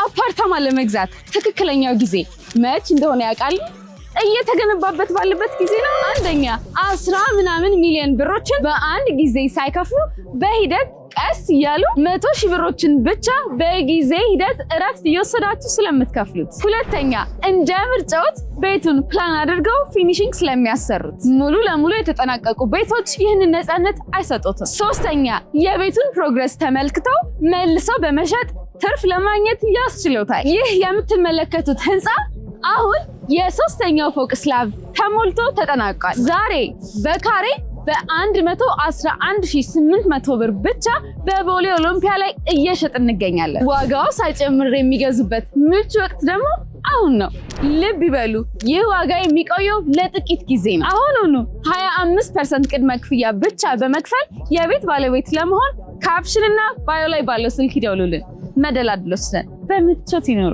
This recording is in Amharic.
አፓርታማ ለመግዛት ትክክለኛው ጊዜ መች እንደሆነ ያውቃሉ? እየተገነባበት ባለበት ጊዜ ነው። አንደኛ፣ 10 ምናምን ሚሊዮን ብሮችን በአንድ ጊዜ ሳይከፍሉ በሂደት ቀስ እያሉ 100,000 ብሮችን ብቻ በጊዜ ሂደት እረፍት እየወሰዳችሁ ስለምትከፍሉት። ሁለተኛ፣ እንደ ምርጫዎት ቤቱን ፕላን አድርገው finishing ስለሚያሰሩት። ሙሉ ለሙሉ የተጠናቀቁ ቤቶች ይህንን ነፃነት አይሰጡትም። ሶስተኛ፣ የቤቱን progress ተመልክተው መልሰው በመሸጥ ትርፍ ለማግኘት ያስችሎታል። ይህ የምትመለከቱት ህንፃ አሁን የሶስተኛው ፎቅ slab ተሞልቶ ተጠናቋል። ዛሬ በካሬ በ111,800 ብር ብቻ በቦሌ ኦሎምፒያ ላይ እየሸጥን እንገኛለን። ዋጋው ሳይጨምር የሚገዙበት ምቹ ወቅት ደግሞ አሁን ነው። ልብ ይበሉ፣ ይህ ዋጋ የሚቆየው ለጥቂት ጊዜ ነው። አሁኑኑ 25% ቅድመ ክፍያ ብቻ በመክፈል የቤት ባለቤት ለመሆን caption እና bio ላይ ባለው ስልክ ይደውሉልን። መደላድሎች ነን። በምቾት ይኖሩ።